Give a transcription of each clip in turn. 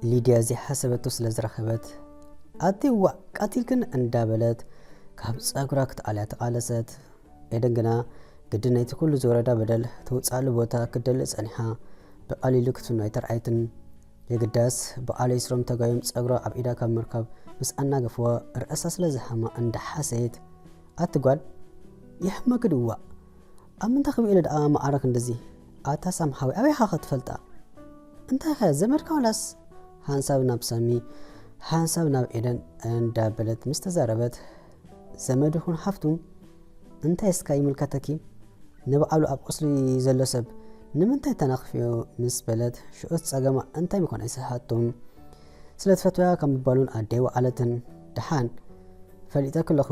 ሊድያ ዘይሓሰበቶ ስለ ዝረኸበት፣ "ኣቲ ዋዕ፣ ቀቲልክን?" እንዳበለት ካብ ጸጉራ ክትኣልያ ተቓለሰት። ኤደን ግና ግድን ናይቲ ኩሉ ዝወረዳ በደል ተውጽኣሉ ቦታ ክትደሊ ጸኒሓ፣ ብቐሊሉ ክትፍኖ ኣይተርኣየትን። የግዳስ ብኣለይስሮም ተጋዮም ጸጉራ ኣብ ኢዳ ካብ ምርካብ ምስ ኣናገፍዋ፣ ርእሳ ስለ ዝሓማ እንዳሓሰየት፣ "ኣቲ ጓል፣ ይሕመኪ ድዩ ዋዕ? ኣብ ምንታይ ክብኢለ ደኣ መዓረ ክንድዚ? ኣታ ሳሚ ሓወይ፣ ኣበይ ኢኻ ክትፈልጣ? እንታይ ኸ ዘመድካ ዋላስ?" ሓንሳብ ናብ ሳሚ፣ ሓንሳብ ናብ ኤደን እንዳበለት ምስ ተዛረበት፣ "ዘመድ ይኹን ሓፍቱ እንታይ እስካ ይምልከተኪ? ንባዕሉ ኣብ ቁስሊ ዘሎ ሰብ ንምንታይ ተናኽፍዮ?" ምስ በለት፣ ሽዑስ ጸገማ እንታይ ምዃኑ ኣይሰሓቶም። ስለ ትፈትወያ ከም ምባሉን ኣደይ ወዓለትን። "ደሓን ፈሊጠኪ ኣለኹ።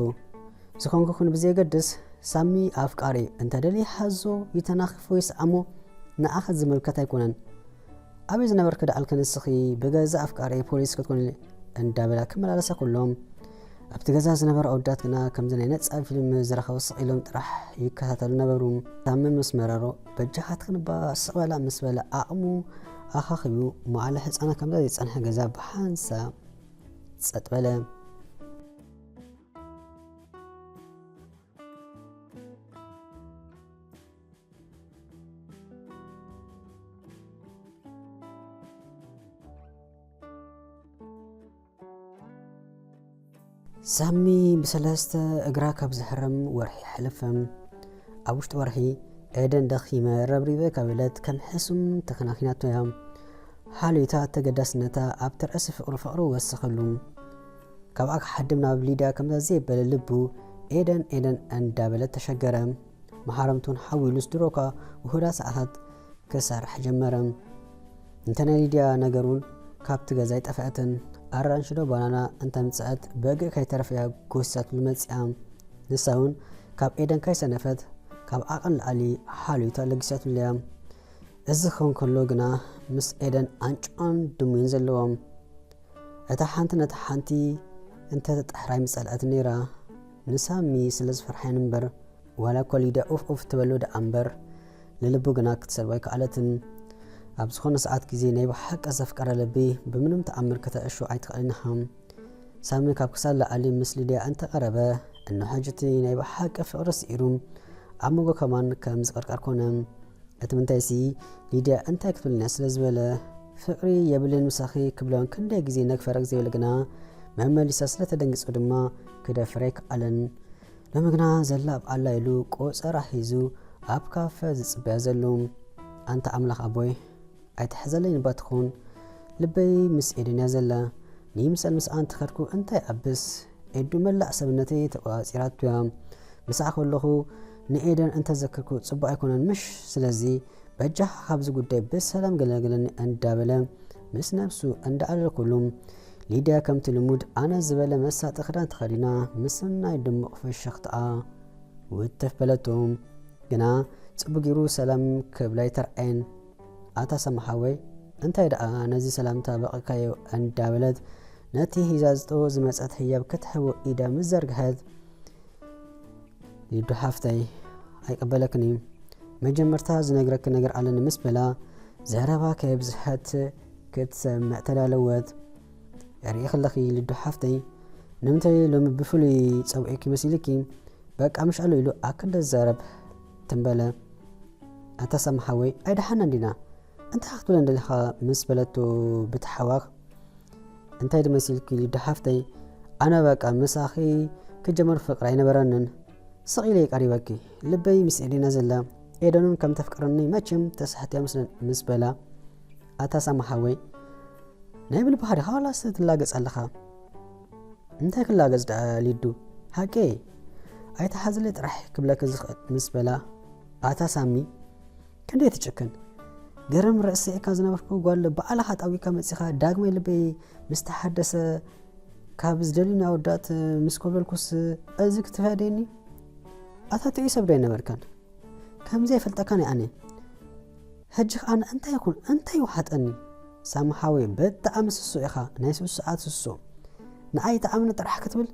ዝኾንኩ ኩን ብዘየገድስ፣ ሳሚ ኣፍቃሪ እንተ ደልየ ሓዞ፣ ይተናኽፎ ይስዓሞ፣ ንዓኺ ዝምልከት ኣይኮነን። ኣበይ ዝነበርኪ ደኣልኪ ንስኺ ብገዛ ኣፍቃሪ ፖሊስ ክትኮኒ?" እንዳበላ ክመላለሳ ኩሎም፣ ኣብቲ ገዛ ዝነበሩ ኣወዳት ግና ከምዚ ናይ ነጻ ፊልም ዝረኸቡ ስቕ ኢሎም ጥራሕ ይከታተሉ ነበሩ። ሳሚ ምስ መረሮ፣ "በጃኻትክን እባ ስቕ በላ" ምስ በለ፣ ዓቕሙ ኣኻኺቡ፣ መዋዕለ ህጻናት ከምዛ ዘይጸንሐ ገዛ ብሓንሳብ ጸጥ በለ። ሳሚ ብሰለስተ እግራ ካብ ዝሕረም ወርሒ ሓለፈ። ኣብ ውሽጢ ወርሒ፣ "ኤደን ደኺመ፣ ረብሪበ" ካብ ኢለት ከም ሕሱም ተከናኺናቶ እያ። ሓልዮታ ተገዳስነታ ኣብቲ ርእሲ ፍቕሩ ፍቕሩ ወሰኸሉ። ካብኣ ክሓድም ናብ ሊድያ ከምዛ ዘየበለ ልቡ ኤደን ኤደን እንዳበለ ተሸገረ። መሓረምቱን ሓዊሉስ ድሮኳ ውሁዳት ሰዓታት ክሰርሕ ጀመረ። እንተ ናይ ሊድያ ነገር እውን ካብቲ ገዛ ኣይጠፍአትን። ኣራንሺ ዶ ባናና እንተምጽአት በግዕ ከይተረፈያ ጎሲሳትሉ መጺኣ። ንሳ እውን ካብ ኤደን ከይሰነፈት ካብ ዓቐን ልዓሊ ሓልዮታ ለጊሳትሉ እያ። እዚ ክኸውን ከሎ ግና ምስ ኤደን ኣንጭዋን ድሙይን ዘለዎም። እታ ሓንቲ ነታ ሓንቲ እንተተጣሕራ ኣይምጸልኣትን ነይራ። ንሳሚ ስለ ዝፈርሓ እምበር፣ ዋላ እኳ ሊድያ ኡፍ ኡፍ ትበሎ ደኣ እምበር፣ ንልቡ ግና ክትሰልቦ ኣይከኣለትን። ኣብ ዝኾነ ሰዓት ግዜ ናይ ብሓቂ ዘፍቀረ ልቢ ብምንም ተኣምር ከተዕሾ ኣይትኽእልን ኢኻ። ሳሚ ካብ ክሳድ ላዕሊ ምስ ሊድያ እንተቐረበ፣ እንሆ ሕጂ እቲ ናይ ብሓቂ ፍቕሪ ስዒሩ ኣብ መንጎ ከማን ከም ዝቕርቀር ኮነ። እቲ ምንታይሲ፣ ሊድያ እንታይ ክትብለኒ እያ ስለ ዝበለ፣ "ፍቕሪ የብልን ምሳኺ" ክብላን ክንደይ ግዜ ነግፈረግ ዘይብል ግና፣ መመሊሳ ስለ ተደንግጸ ድማ ክደፍር ኣይከኣለን። ሎሚ ግና ዘላ ኣብ ኣላ ኢሉ ቆጸራ ሒዙ ኣብ ካፈ ዝጽበያ ዘሎ። ኣንታ ኣምላኽ ኣቦይ፣ ኣይትሕዘለይ እባ ትኹን። ልበይ ምስ ኤደን እያ ዘላ። ንይምሰል ምስኣ እንተኸድኩ እንታይ ኣብስ? ኤዱ መላእ ሰብነተይ ተቆጻጺራቶ እያ። ምስኣ ከለኹ ንኤደን እንተዘክርኩ ጽቡቕ ኣይኮነን ምሽ? ስለዚ በጃኻ ካብዚ ጉዳይ ብሰላም ገለግለኒ እንዳበለ ምስ ነብሱ እንዳኣለለኩሉ፣ ሊድያ ከምቲ ልሙድ ኣነ ዝበለ መሳጢ ክዳን ተኸዲና ምስናይ ድሙቕ ፍሽኽታኣ ውትፍ በለቶ። ግና ጽቡቕ ገይሩ ሰላም ክብላ ኣይተርኣየን። ኣታ ሳሚ ሓወይ፣ እንታይ ደኣ ነዚ ሰላምታ በቒዕካዮ? እንዳበለት ነቲ ሒዛቶ ዝመጸት ህያብ ክትሕቦ ኢዳ ምስ ዘርግሐት፣ "ሊዱ ሓፍተይ፣ ኣይቅበለክን እዩ። መጀመርታ ዝነግረኪ ነገር ኣለኒ" ምስ በላ፣ ዘረባ ከየብዝሐት ክትሰምዕ ተዳለወት። "ርኢኺ ኣለኺ ሊዱ ሓፍተይ፣ ንምንታይ ሎሚ ብፍሉይ ጸውዒኪ መሲልኪ? በቃ ምሽ ኣሎ" ኢሉ ኣክንደ ዘረብ ትንበለ። "ኣታ ሳሚ ሓወይ፣ ኣይደሓና እንዲና? እንታይ ክትብለን ደሊኻ?" ምስ በለቶ ብትሓዋኽ፣ "እንታይ ድመሲልኪ ሊዱ ሓፍተይ? ኣነ በቃ ምሳኺ ክጀመር ፍቕሪ ኣይነበረንን። ስቕ ኢለ እየ ቀሪበኪ። ልበይ ምስ ኤደና ዘላ፣ ኤደኑን ከም ተፍቅረኒ መቸም ተሳሕትያ መስለን" ምስ በላ፣ "ኣታ ሳሚ ሓወይ፣ ናይ ብልብኻ ዲኻ ዋላስ ትላገጽ ኣለኻ?" "እንታይ ክላገጽ ደኣ ሊዱ? ሓቂ ኣይተሓዝለይ ጥራሕ ክብለኪ ዝኽእል" ምስ በላ፣ ኣታ ሳሚ፣ ክንደይ ትጭክን! ገረም ርእሲ ስዒካ ዝነበርኩ ጓል ባዕልኻ ጣዊካ መጺኻ ዳግማይ ልበይ ምስ ተሓደሰ ካብ ዝደልዩኒ ኣወዳት ምስ ኮብለልኩስ እዚ ክትፈድየኒ? ኣታ ጥዑይ ሰብ ዶ ኣይነበርካን? ከምዚ ኣይፈልጠካን እየ ኣነ። ሕጂ ኸኣ እንታይ ይኹን እንታይ ይውሓጠኒ? ሳሚ ሓወይ፣ ብጣዕሚ ስሱዕ ኢኻ፣ ናይ ስሱዓት ስሱዕ። ንዓይ ተኣምኒ ጥራሕ ክትብል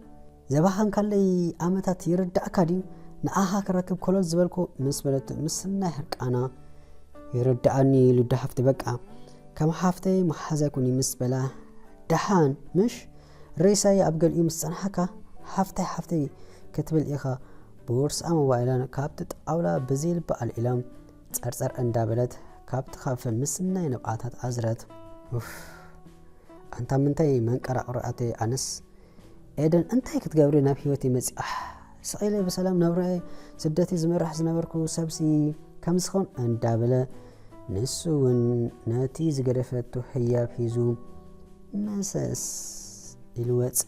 ዘባኸንካለይ ዓመታት ይርዳእካ ድዩ? ንኣኻ ክረክብ ኮለል ዝበልኩ ምስ በለቱ ምስናይ ሕርቃና፣ ይርዳኣኒ ሉዳ ሓፍቲ፣ በቃ ከም ሓፍተይ መሓዛይ ኩኒ ምስ በላ፣ ደሓን ምሽ ሬሳይ ኣብ ገሊኡ ምስ ጸንሓካ ሓፍተይ ሓፍተይ ክትብል ኢኻ። ብውርስኣ ሞባይላን ካብቲ ጣውላ ብዘይልባ ኣልዒላ ጸርጸር እንዳበለት ካብቲ ካፈ ምስናይ ንብዓታት ኣዝረት። ኡፍ፣ ኣንታ ምንታይ መንቀራቕሮ ኣተይ ኣነስ። ኤደን እንታይ ክትገብሪ ናብ ህይወተይ መጺኣ? ስቕ ኢለ ብሰላም ናብራይ ስደተይ ዝመርሕ ዝነበርኩ ሰብሲ ከምዚ ክኸውን እንዳበለ ንሱ እውን ነቲ ዝገደፈቱ ህያብ ሒዙ መሰስ ኢሉ ወጸ።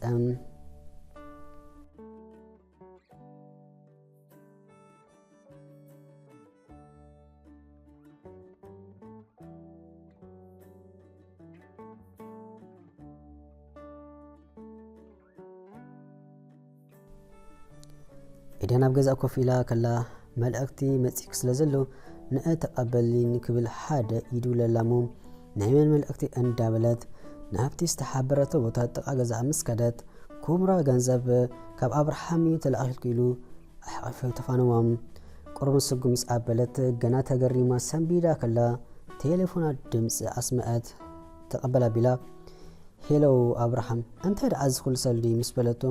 ኤደን ኣብ ገዛ ኮፍ ኢላ ከላ፣ መልእኽቲ መጺእኪ ስለ ዘሎ ንእ ተቐበሊኒ ክብል ሓደ ኢዱ ለላሞ፣ ናይ መን መልእኽቲ እንዳበለት ናብቲ ዝተሓበረቶ ቦታ ጥቓ ገዛ ምስ ከደት፣ ኩምራ ገንዘብ ካብ ኣብርሃም እዩ ተላኢኽልኪ ኢሉ ኣሕቒፉ ተፋነዋ። ቁሩብ ስጉም ምስ ኣበለት ገና ተገሪማ ሰንቢዳ ከላ ቴሌፎና ድምፂ ኣስመዐት። ተቐበል ኣቢላ፣ "ሄሎ ኣብርሃም፣ እንታይ ደኣ እዚ ኩሉ ሰልዲ?" ምስ በለቶ፣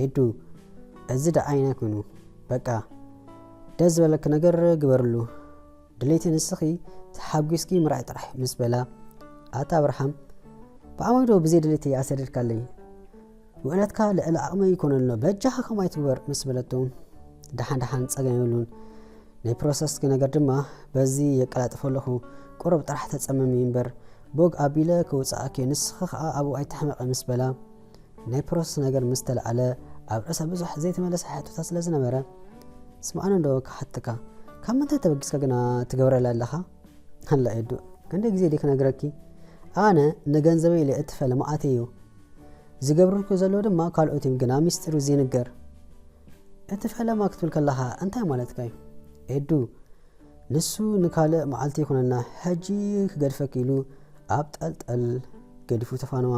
"ኤዱ፣ እዚ ደኣ ኣይናይ ኮይኑ፣ በቃ ደስ ዝበለኪ ነገር ግበርሉ፣ ድሌቲ ንስኺ ተሓጒስኪ ምርኣይ ጥራሕ" ምስ በላ፣ ኣታ ኣብርሃም፣ ብኣመይ ዶ ብዘይ ድሌቲ ኣሰደድካለይ? ውዕለትካ ልዕሊ ዓቕመይ ይኮነ ኣሎ፣ በጃኻ ከምኡ ኣይትግበር ምስ በለቶ፣ ደሓን ደሓን ጸገም የብሉን፣ ናይ ፕሮሰስ ነገር ድማ በዚ የቀላጥፎ ኣለኹ፣ ቁሩብ ጥራሕ ተጸመሚ እምበር ቦግ ኣቢለ ክውጽኣኪ፣ ንስኺ ከኣ ኣብኡ ኣይትሕመቒ ምስ በላ፣ ናይ ፕሮሰስ ነገር ምስ ተለዓለ ኣብ ርእሳ ብዙሕ ዘይተመለሰ ሕቶታት ስለ ዝነበረ፣ ስምዓኒ እንዶ ክሓትካ፣ ካብ ምንታይ ተበጊስካ ግና ትገብረላ ኣለኻ? ኣላ ኤዱ፣ ክንደይ ግዜ ድየ ክነግረኪ? ኣነ ንገንዘበይ ኢለ እቲ ፈለማ ኣትየዮ። ዝገብርልኩ ዘለዉ ድማ ካልኦት እዮም፣ ግና ሚስጢሩ ዘይንገር። እቲ ፈለማ ክትብል ከለኻ እንታይ ማለትካ እዩ? ኤዱ፣ ንሱ ንካልእ መዓልቲ ይኹነና፣ ሕጂ ክገድፈኪ ኢሉ ኣብ ጠልጠል ገዲፉ ተፋነዋ።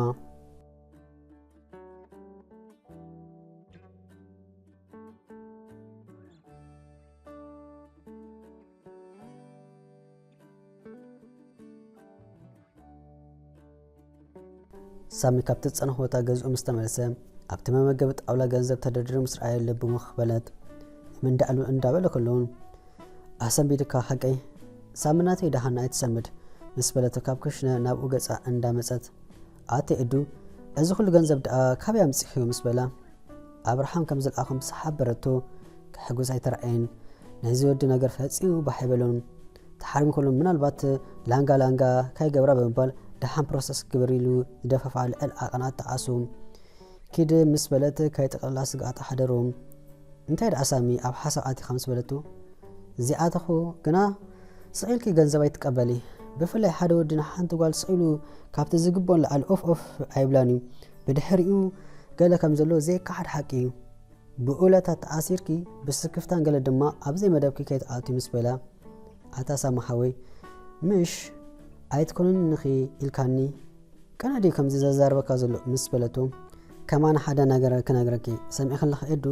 ሳሚ ካብቲ ዝጸንሖ ቦታ ገዝኡ ምስ ተመለሰ፣ ኣብቲ መመገቢ ጣውላ ገንዘብ ተደርዲሩ ምስ ረኣየ ልቡ ምኽ በለት። "ምን ደኣሉ?" እንዳበለ ከሎ፣ "ኣሰንቢድካ ሓቀይ?" "ሳሚ ናተይ ደሓን ኣይትሰንብድ" ምስ በለት ካብ ክሽነ ናብኡ ገጻ እንዳመጸት፣ "ኣቲ እዱ፣ እዚ ኩሉ ገንዘብ ደኣ ካበይ ኣምጺኽዮ?" ምስ በላ፣ ኣብርሃም ከም ዝለኣኾ ምስ ሓበረቶ ክሕጉስ ኣይተራእየን። ናይዚ ወዲ ነገር ፈጺሙ ባሕ ኣይበሎን። ተሓሪምኩሉ ምናልባት ላንጋ ላንጋ ካይገብራ ብምባል ደሓን ፕሮሰስ ግበር ኢሉ ዝደፋፍኣ ልዕል ዓቐን ኣተዓሱ። ኪድ ምስ በለት ከይጥቕልላ ስግኣት ኣሕደሩ። እንታይ ደኣ ሳሚ ኣብ ሓሳብ ኣቲኻ ምስ በለቱ፣ እዚኣተኹ ግና ስቕ ኢልኪ ገንዘብ ኣይትቀበሊ። ብፍላይ ሓደ ወዲ ንሓንቲ ጓል ስቕ ኢሉ ካብቲ ዝግብኦ ንላዕሊ ኦፍ ኦፍ ኣይብላን እዩ። ብድሕሪኡ ገለ ከም ዘሎ ዘይከሓድ ሓቂ እዩ። ብውለታ ተኣሲርኪ ብስክፍታን ገለ ድማ ኣብ ዘይመደብኪ ከይትኣትዊ ምስ በላ፣ ኣታ ሳሚ ሓወይ፣ ምሽ ኣይትኮንንኺ ኢልካኒ? ቀነ ድዩ ከምዚ ዘዛርበካ ዘሎ? ምስ በለቶ፣ ከማን ሓደ ነገር ክነግረኪ፣ ሰሚዕኪ ኣለኺ ኤዱ፣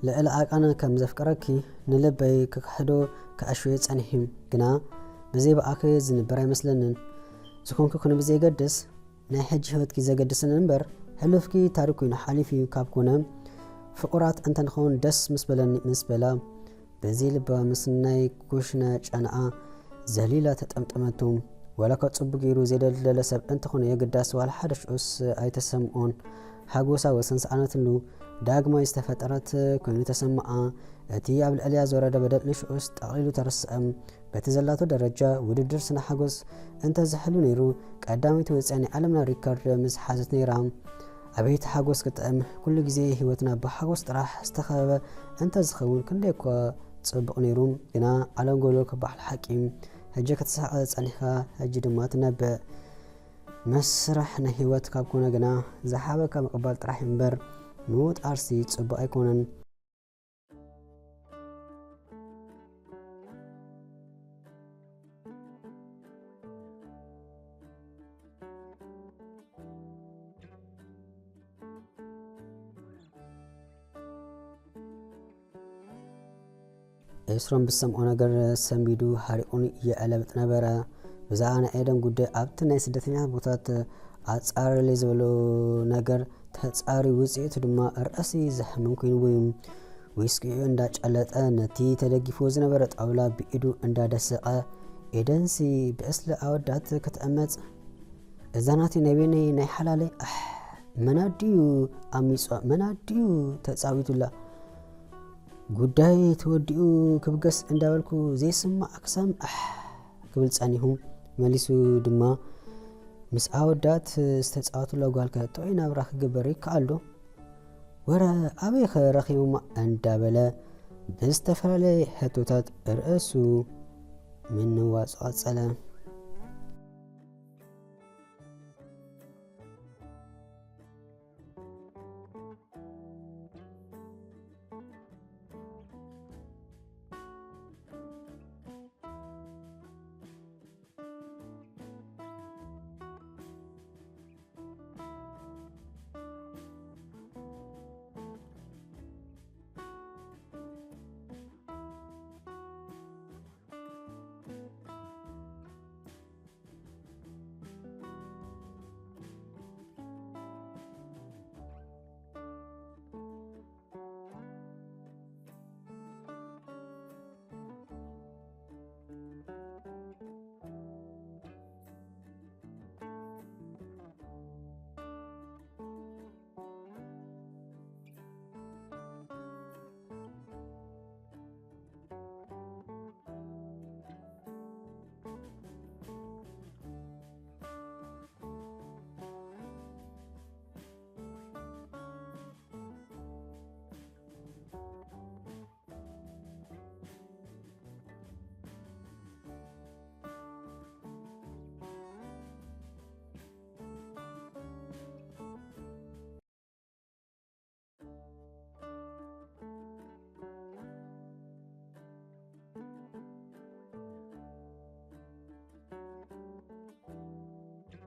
ልዕሊ ዓቐን ከም ዘፍቅረኪ ንልበይ ክክሕዶ ክዕሽዮ ጸኒሑ፣ ግና ብዘይ ብኣኺ ዝንበር ኣይመስለንን። ዝኾንኪ ኩኒ ብዘየገድስ፣ ናይ ሕጂ ህይወትኪ ዘገድስን እምበር፣ ሕሉፍኪ ታሪኽ ኮይኑ ሓሊፉ እዩ። ካብ ኮነ፣ ፍቑራት እንተንኸውን ደስ ምስ በለኒ፣ ምስ በላ፣ በዚ ልባ ምስ ናይ ኩሽነ ጨናኣ ዘሊላ ተጠምጠመቱ። ዋላ እኳ ጽቡቕ ገይሩ ዘይደለለ ሰብ እንተኾነ የግዳስ ዋላ ሓደ ሽዑስ ኣይተሰምኦን። ሓጎሳ ወሰን ሰኣነትሉ። ዳግማይ ዝተፈጠረት ኮይኑ ተሰምዓ። እቲ ኣብ ልዕሊያ ዝወረደ በደል ንሽዑስ ጠቕሊሉ ተረስዐ። በቲ ዘላቶ ደረጃ ውድድር ስነ ሓጎስ እንተዝሕሉ ነይሩ ቀዳመይቲ ወጽያ ናይ ዓለምና ሪከርድ ምስ ሓዘት ነይራ። ኣቤት ሓጎስ ክጥዕም! ኩሉ ግዜ ህይወትና ብሓጎስ ጥራሕ ዝተኸበበ እንተዝኸውን ክንደይ እኳ ጽቡቕ ነይሩ። ግና ዓለም ጎሎ ክበሃል ሓቂ። ሕጂ ክትስሕቕ ጸኒሕካ፣ ሕጂ ድማ ትነብዕ። መስርሕ ናይ ህይወት ካብ ኮነ ግና ዝሃበካ ምቕባል ጥራሕ እምበር ምውጣርሲ ጽቡቕ ኣይኮነን። ኤስሮም ብዝሰምዖ ነገር ሰንቢዱ ሓሪቑን ይዕለብጥ ነበረ። ብዛዕባ ናይ ኤደን ጉዳይ ኣብቲ ናይ ስደተኛታት ቦታት ኣጻረለይ ዝበሎ ነገር ተጻሪ ውጽኢቱ ድማ ርእሲ ዘሕምም ኮይንዎ እዩ። ዊስኪኡ እንዳጨለጠ ነቲ ተደጊፍዎ ዝነበረ ጣውላ ብኢዱ እንዳደሰቐ፣ ኤደንሲ ብዕስለ ኣወዳት ክትዕመጽ፣ እዛ ናተይ ናይ በይነይ ናይ ሓላለይ ኣሕ መናድዩ ኣሚጾ መናድዩ ተጻዊቱላ። ጉዳይ ተወዲኡ ክብገስ እንዳበልኩ ዘይስማዕ ክሰምዕ ኣሕ ክብል ጸኒሑ። መሊሱ ድማ ምስ ኣወዳት ዝተጻወቱላ ጓልከ ጥዑይ ናብራ ክግበር ይከኣል ዶ? ወረ ኣበይኸ ረኺቦማ እንዳበለ ብዝተፈላለየ ሕቶታት ርእሱ ምንዋጹ ቀጸለ።